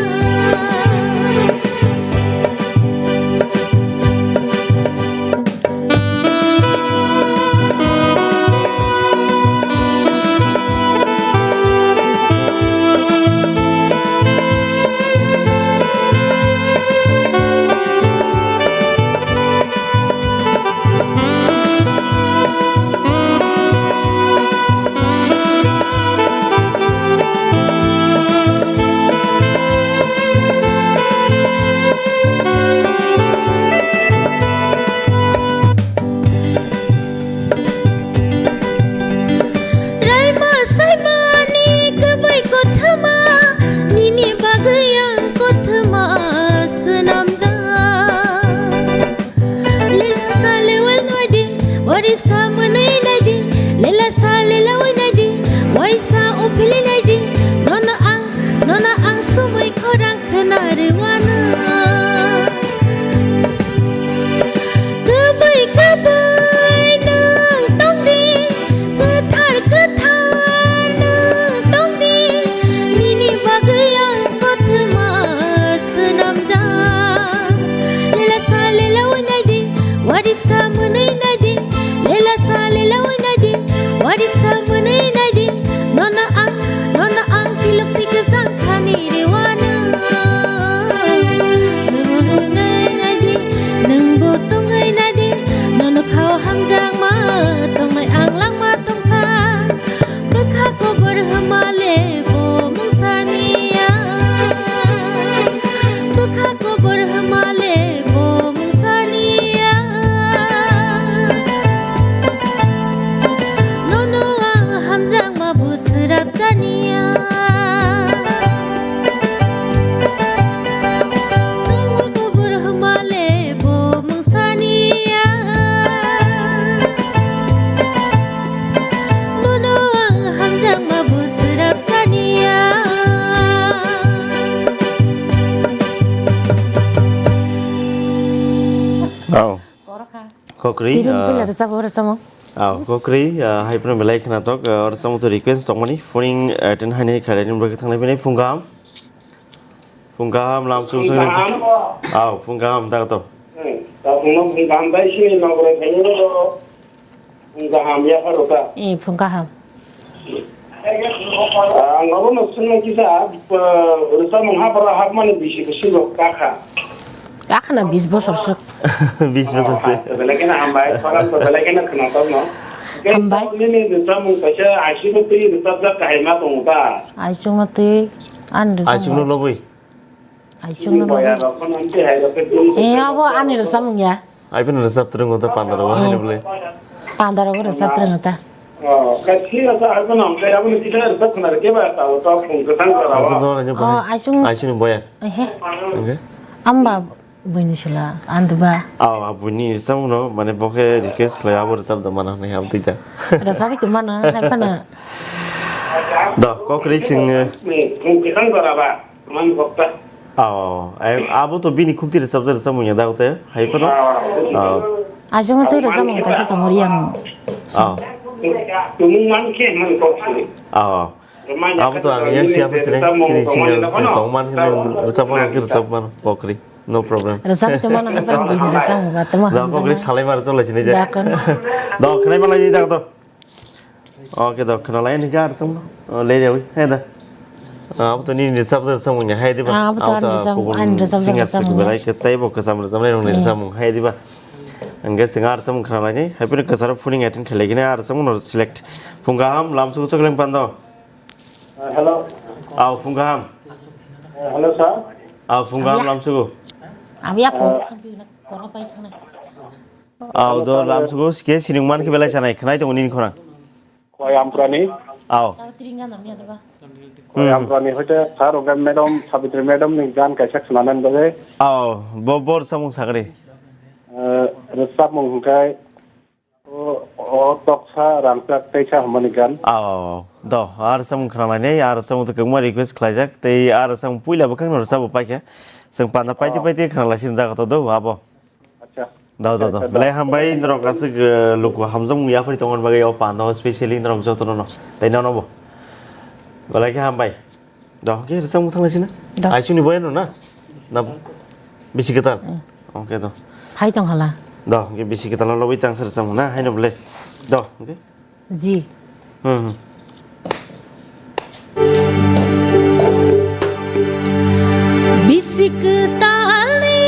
Raima saimani kwbwi kothoma, nini bagwi ang kothoma swnamjak. Lela sa lewal naidi, wariksa mwnwi naidi. Lela sa lelawai naidi, waisa uphili naidi. Nono ang, nono ang sumui khorang khna rwano. Kwbwi kwbwi nwng tongdi, kwthar kwthar nwng tongdi. Nini bagwi ang kothoma swnamjak. Lela sa lelawai naidi, wariksa mwnwi naidi. Lela sa lelawai naidi, wariksa mwnwi naidi. Nono ang, nono ang tilok twi kwchang khani rwano. Nwng bo chongwi naidi, nono khao hamjakma tongnai ang langma tongsa. Bwkha kubur hwmale bo mungsaniya. Bwkha kubur hwmale bo mungsaniya. Nono ang hamjakma bo swrapjaniya. Bwkha kubur hwmale bo mungsaniya. Nono ang hamjakma bo swrapjaniya. Aw. Korokha. Kokri, Tini ah, pila rwchapmung rwchapmung. Aw, kokri, ah, hai phano belai khna tok, ah, rwchapmung to request tongmani, phoning, ah, attend haini khalai ni bagwi thanglai bini phung kaham. Phung kaham, lam sung sung. Phung kaham. Aw, phung kaham, da to. Hmm. Takhungno phung kaham bai sini nogore khainwi rw phung kaham yaphar rw ta. Eh, phung kaham. Ang abono swngna kisa, ah, rwchapmung hapharo hapmani bisi bisi rok kakha. Kakha na bis bosor swk. Bis bosor swk. Ah, belai kheno hambai, khorang to belai kheno khwnathokno. Hambai. Nini rwchapmung kaisa aisukno twi rwchapjak kahai ma tongo ta. Aisukno twi, ani rwchapmung. Aisukno lobwi. Aisukno lobwi. Eh, abo ani rwchapmung ya. Ai, bini rwchap twrwngwi ta panda rogo, eh, haino bwle. Panda rogo rwchap twrwngwi ta. Oh, kaisi rwchap hai phano, hwnkhe aboni kisa rwchap khwna rw khe ba, tao, tao, phung kwthang jora o. Rwchap dwngma rwchap. Oh, hai. Aisung. Aisung ni boya. Ehe. Hwnkhe? Amba buini sila, anduba. Aw, a buini rwchap no, mane, bo khe request khlai, abo rwchap da mana hwnwi, abo twi da. Rwchap twi mano, hai phano. Da, kok ri ching, eh. Ni, phung kwthang jora ba. Man bokta. Oh, ai, abo to bini khukti rwchapjak rwchapmung ya da, kote, hai phano? Ah. Oh. Aisukno twi rwchapmung kaisa tongo, Riang. Oh. Tumung man khe man kok sini. Oh. Abo to ang yang siya pha sini, sini singa tongman hino rwchapmung khe rwchapmano, kokri. No problem. Rwchap tongmano, hai phano bini rwchapmung ba tongma. Da, kokri hamjakma. Salai ma rwchap lai sini je. Da, kon. Da, khnai ma lai da to. Oke, dok, khna lai ni gar tong. O, le rewi, hai da. Ah, abo to nini rwchap rwchap mung ya, hai diba? Ah, abo to ani rwchap, ani rwchap singer rwchap sik mung ya. Belai khe tei bo kwcham rwchap lai rong ni rwchap mung, hai diba? Hwnkhe chwng ar rwchap mung khna lai ni, hai phano kwcharo phoning attend khlai gini ar rwchap mung no select. Phung kaham, lamsu choklang pando. Ah, hello. Aw, phung kaham. Ah, hello, sir. Aw, phung kaham, lamsu. Abi apo, ah, abi na koro pai thang na. Aw, do lamsugo, sike siningman khe belai sanai, khnai tongo nini khorang. Khoi Amprani. Aw. Khoi Amprani hoite sir, oga madam, Sabitri madam ni gan kaisa khnanan bagwi. Aw, bo, bo rwchapmung sakri. Eh, rwchapmung hwnkhe, o, o toksa rangchak teisa hwnmani gan. Aw, do, ar rwchapmung khna lainai, ar rwchapmung to kwbangma request khlaijak, tei ar rwchapmung puila bwkhakno rwchapbo paikha. Chwng panda paiti paiti khna laisini jaga to do, abo. Acha. Da, da, da. Acha, da. Belai hambai, norok aswk, eh, luku hamjakmung yaphari tongmani bagwi o pando specially norok jotono no. Tei nono bo. Belai khe hambai. Da, hwnkhe rwchapmung thang lai sina? Da. Aisuni boyano na? Na bisi kwtal? Mm. Okay, da. Phai tong hala. Da, hwnkhe bisi kwtal no lobwi tang sa rwchapmung na? Haino belai. Da, hwnkhe. Ji. Hmm, hmm. Bisi kwtalni,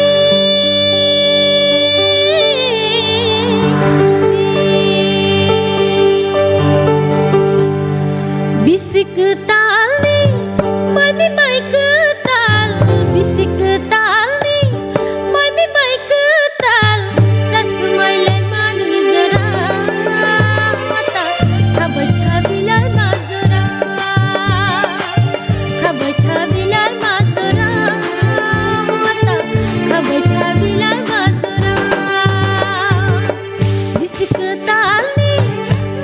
bisi kwtalni, mai mi mai kwtal, bisi kwtalni, mai mi mai kwtal, sasmai lai mani jora, ta khabai khabilai ma jora, khabai khabilai ma jora, ta khabai khabilai ma jora. Bisi kwtalni,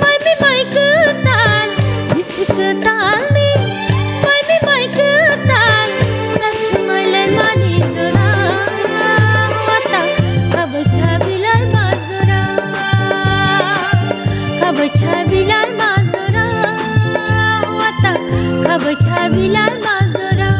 mai mi mai kwtal, bisi kwtalni, mai mi mai kwtal, sasmai lai mani jora, ta khabai khabilai ma jora, khabai khabilai ma jora, ta khabai khabilai ma jora.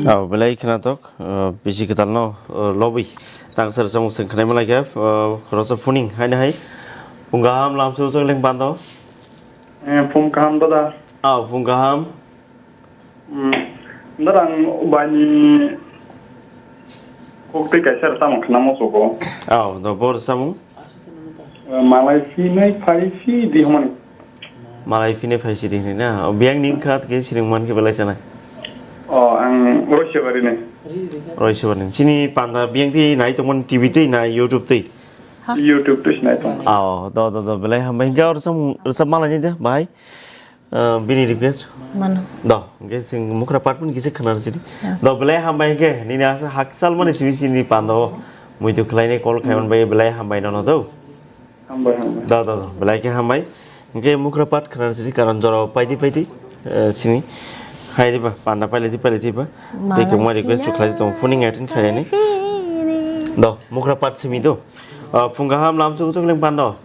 Au, belai khwnathok, uh, bisi kwtalno, uh, lobwi. Tang sar chong seng khnai malai khe, uh, khoroksa phuning haino hai. Phung kaham lamsok chok leng pando. Eh, phung kaham dada. Au, phung kaham. Hmm. Dada ang bani kok tei kaisa rwchapmung khnamo choko. Au, do bo rwchapmung. Eh, malai phinai phai phi di hwnmani. Malai phinai phai siri hinwi na? O, biyang ni wngkha, khe siring man khe belai sanai. O, ang Roisabari ni. Roisabari ni. Chini panda biyang twi nai tongmani T V twi na YouTube twi? Ha? YouTube twi sinai tong. O, do, do, do, belai hambai. Hingke o rwchap, rwchap malai ni de, bai. Ah, bini request? Mano. Do, hingke sing mukra part pun kisa khana siri. Ya. Do, belai hambai hingke, nini asa hakchal mani simi sini panda o. Muitu khlaini call khaiman bai belai hambai nono do. Hambai, hambai. Da, da, da. Belai khe hambai. Hingke mukra part khwna sidi karon jora paidi, paidi, eh, sini. Hai diba, panda pailai di, pailai diba. Tei khe mo request to khlai tong, phuning attend khailani. Do, mukra part simi do. Ah, phung kaham lam chuk chuk leng pando.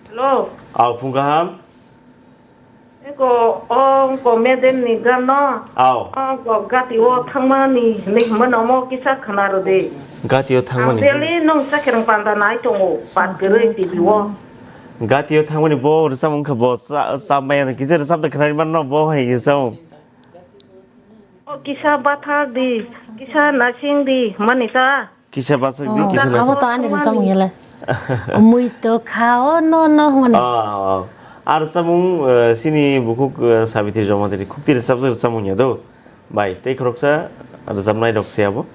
Hello. Ah, phung kaham. Eko, o, ongko medem ni gan no. Aw. Ongko gati o thangmani hinwi hwnmano omo kisa khwna rwdi. Gati o thangmani. Ang daily nwng chakhwrwng panda nai tongo, pat kwrwi T V o. Gati o thangmani bo rwchap wngkha bo cha-, chap maya kisa rwchap da khwnai manno bo hai rwchap. O kisa bathak di, kisa nasing di, hwnmani ta. Kisa bachak di, oh, kisa abo nasing. To ani rwchapmung yala. Mui to khao no no hwnmani. Oh, oh. Ar rwchapmung, eh, sini bukhuk, eh, Sabitri Jamatia khukti rwchapjak rwchapmung ya do. Bai, tei khoroksa rwchapnai rok se abo.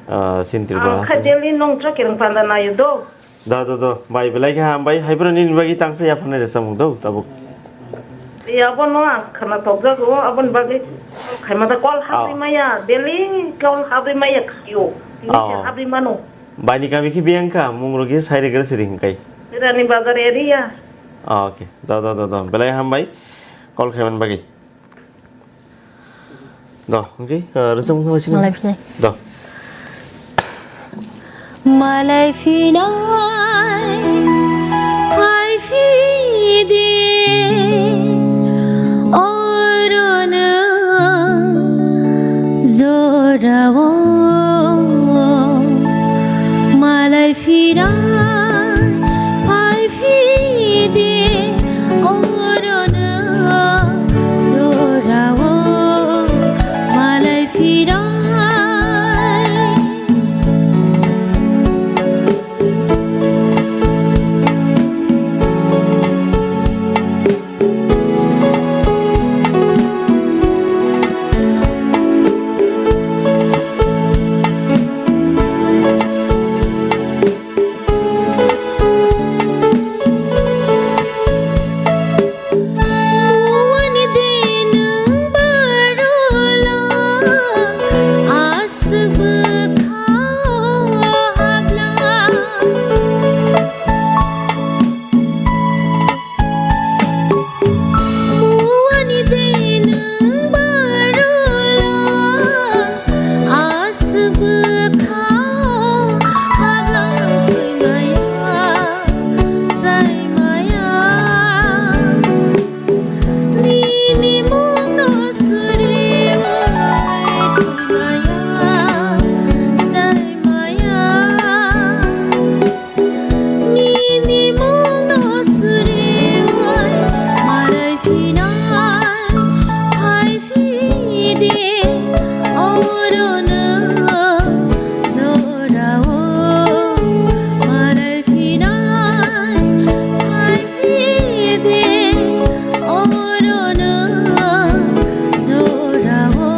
Eh, sini Tripura. Ang kha daily nwng chakhwrwng panda naio do. Da, da, da. Bai, belai khe hambai. Hai phano nini bagwi tangsa yapharnai rwchapmung do, tabuk. Iya, abono ang khwna tokjago, aboni bagwi khaima da kol habwi maya, daily kol habwi maya khaio. Tini se habwi mano. Bai ni kami khe biyang kha, mung rok khe sai rwgwla siri hwnkai. Rani bazar area. Ah, okay. Da, da, da, da. Belai hambai. Kol khaimani bagwi. Do, okay, uh, rwchapmung thanglai sini. Malai phinai. Do. Malai phinai, phai phi de, oro nwng jorao. Malai phinai, phai phi de, oro nwng jorao. Malai phinai. Nini mungno suriwi malai phinai, hai phidi orono jorao. Malai phinai, hai phidi orono jorao.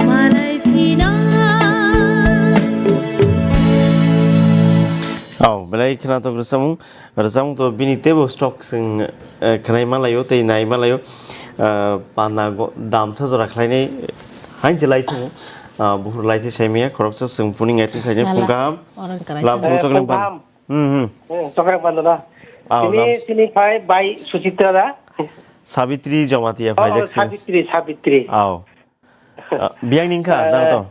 Malai phinai. Oh, belai khwnathok rwchapmung. Rwchapmung to bini teibo stock chwng, eh, khwnai manlaio tei nai manlaio. Eh, panda go-, damsa jora khlainai hain se lai thungo. Ah, buphuru lai se sai maya, khoroksa chwng puni ngai thung khlainai. Lala. Phung kaham. Orang karai. Lam thung. Eh, chokle phung kaham. Hmm, hmm. Eh, chokle panda na. Ah, sini, lam. Sini phai bai Suchitra da. Sabitri Jamatia. Oh, phaijak oh, sini. Sabitri, Sabitri. Aw. Ah, biyang ni wngkha, eh, dang to?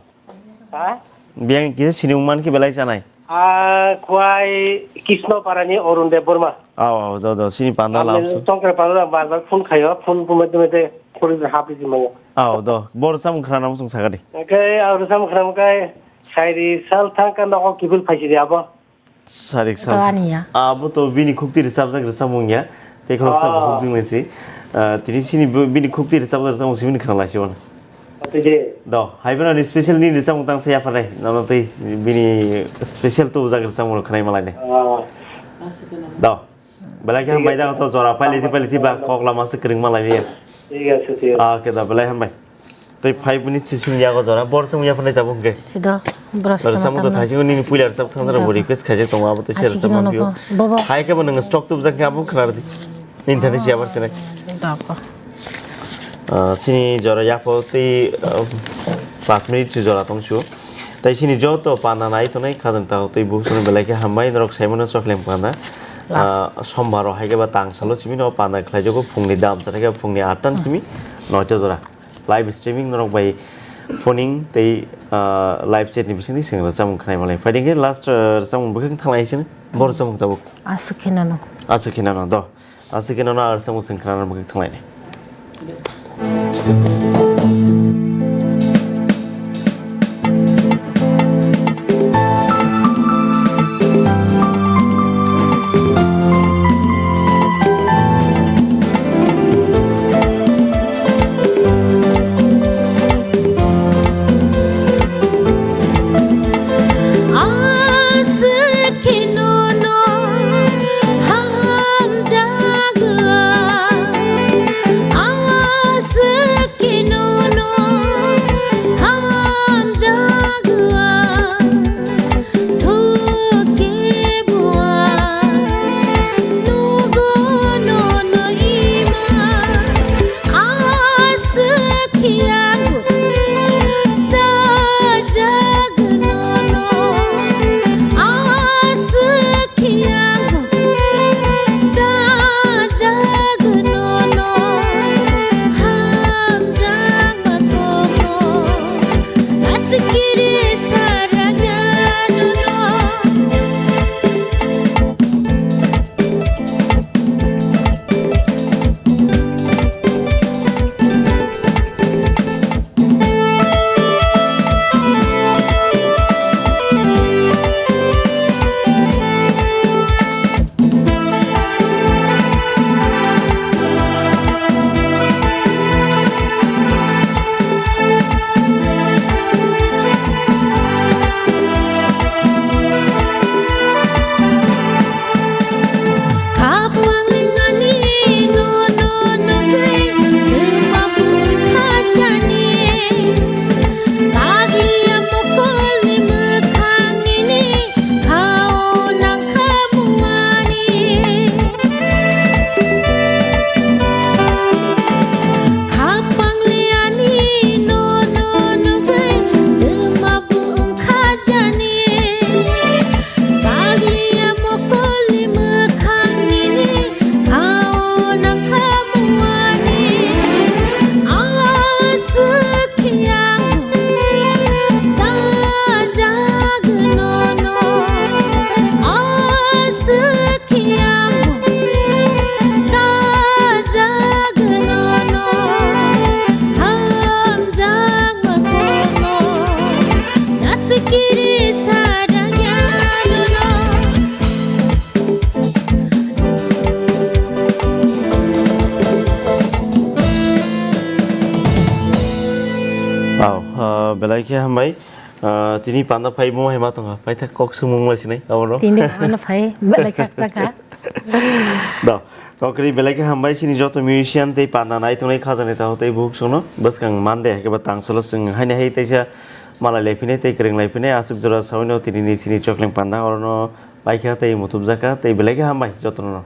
Ha? Biyang kisa sinimung man khe belai chanai? Ah, Khwai Krishno Parani Arun Debbarma. Aw, aw, do, do, sini panda lamsu. Chongkre panda bar bar phone khaio, phone bu mete mete khori hapri di mayo. Aw, do, bo rwchapmung khna nang chwng sakha di. Hwnkhe ang rwchapmung khna hwnkhe, sairi sal thangkha nogo kiphil phaisidi abo. Sarik sal. To aniya. Abo to bini khukti rwchapjak rwchapmung ya. Tei khoroksa bo khukjwng nai si. Ah, tini sini bo-, bini khukti rwchapjak rwchapmung si bini khna lai si bono. Ati je. Do, hai bono ni special ni rwchapmung tang se yapharnai. Nono tei bini special to jak rwchapmung rok khna ma lai nai. Ah. Do. Belai khe hambai da to jora pailai thi pailai thi ba kok lama se kwrwng ma lai ya. Thik ase, thik ase. Ah, khe da belai hambai. Tei five minutes sising yago jora bor song yapharnai tabuk hwnkhe. Sido, bros. Bor tama samung to tama. Thaising nini puila rwchap thang jora bo request khaijak tongo abo tei share Asi samung kino phio. Noko. Bobo. Hai khe bo nang stock tubjak khe abo khna rwdi. Nini thani siya bar sinai. Dako. Ah, sini jora yapo tei, ah, five minutes jora tong chu. Tei sini joto panda nai tongnai khajang tao tei buphang belai khe hambai norok saimano chokleng panda. Ah, last. Sombar o hai khe ba tang salo simi no panda khlai jago phungni dam sa hai khe phungni aat tan simi noito jora. Live streaming norok bai phoning tei, ah, live chat ni bisingtwi seng rwchapmung khnai malai. Phaidi khe last, ah, rwchapmung bwkhak thanglai sini. Bor rwchapmung tabuk. Aswk khe nano. Aswk khe nano do. Aswk khe nano ar rwchapmung seng khnana bwkhak thanglai nai. Wow, ah, belai khe hambai. Ah, tini panda phai bo hai ma tongkha. Paithak kok sumung lai sinai, abo no. Tini ano phai, belai khakchangkha. Do, kokri belai khe hambai sini joto musician tei panda nai tongnai khajani taho tei buhuk songno. Bwskang Monday hai khe ba tangsalo chwng haini hai teisa malai lai phinai tei kwrwng lai phinai aswk jora sawino tini ni sini chokleng panda orono paikha tei mutubjakha tei belai khe hambai jotono.